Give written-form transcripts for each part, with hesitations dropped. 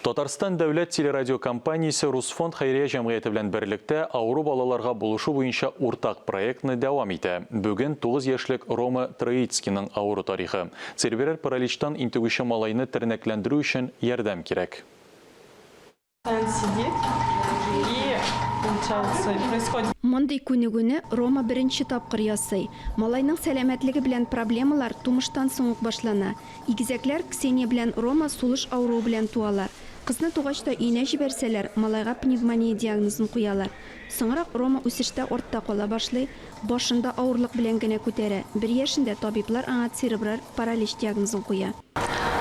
Татарстан дәүләт телерадиокомпаниясе Русфонд хәйрия җәмгыяте белән берлектә авыру балаларга булышу буенча уртак проектны дәвам итә. Бүген 9 яшьлек Рома Троицкийның авыру тарихы. Церебраль параличтан интегүче малайны тернәкләндерү өчен ярдәм кирәк. Сидит и, получается, происходит. Мондый күнегүне Рома беренче тапкыр ясый. Малайның сәламәтлеге белән проблемалар тумыштан соң ук башлана. Игезәкләр Ксения белән Рома сулыш авыруы белән туалар. Кызны тугач та өенә җибәрсәләр, малайга пневмония диагнозын куялар. Соңрак Рома үсештә артта кала башлый, башын да авырлык белән генә күтәрә. Бер яшендә табиблар аңа церебраль паралич диагнозын куя.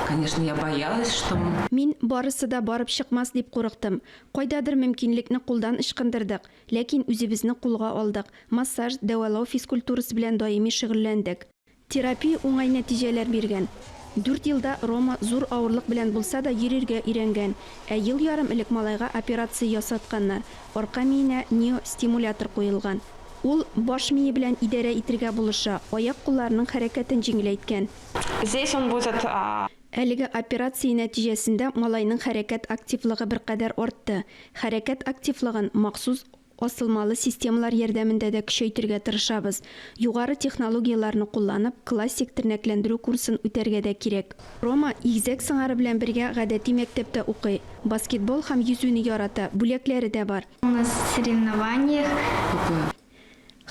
Конечно, я боялась, что. Мин барысы да барып чыкмас дип курыктым. Кайдадыр мөмкинлекне кулдан ычкындырдык, ләкин үзебезне кулга алдык, массаж, дәвалау физкультурасы белән даими шөгыльләндек. Терапия уңай нәтиҗәләр биргән. Дүрт елда Рома зур авырлык белән булса да йөрергә өйрәнгән. Ә ел ярым элек малайга операция ясатканнар, арка миенә неостимулятор куелган. Ул баш мие белән идарә итергә булыша, аяк-кулларының хәрәкәтен җиңеләйткән. Здесь он будет. Әлеге операция нәтиҗәсендә малайның хәрәкәт активлыгы беркадәр артты. Хәрәкәт активлыгын махсус Асылмалы системалар ярдәмендә дә көчәйтергә тырышабыз. Югары технологияләрне кулланып, классик тернәкләндерү курсын үтәргә дә кирәк. Рома игезәк сыңары белән бергә гадәти мәктәптә укый. Баскетбол һәм йөзүне ярата, бүләкләре дә бар. У нас в соревнованиях.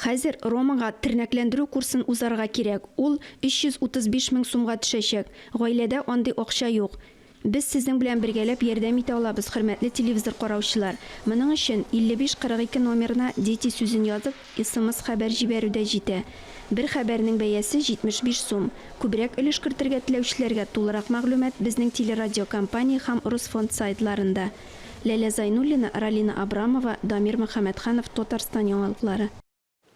Хәзер Ромага тернәкләндерү курсын узарга кирәк, ул 335 мең сумга төшәчәк. Гаиләдә андый акча юк. Без сезнең белән бергәләп ярдәм итә алабыз, хөрмәтле телевизор караучылар. Моның өчен 55 42 номерына Дети сүзен язып, смс-хәбәр җибәрү дә җитә. Бер хәбәрнең бәясе 75 сум. Күбрәк өлеш кертергә теләүчеләргә тулырак мәгълүмат безнең телерадиокомпания һәм Русфонд сайтларында. Ләлә Зайнуллина, Ралина Абрамова, Дамир Мөхәммәтханов, Татарстан яңалыклары.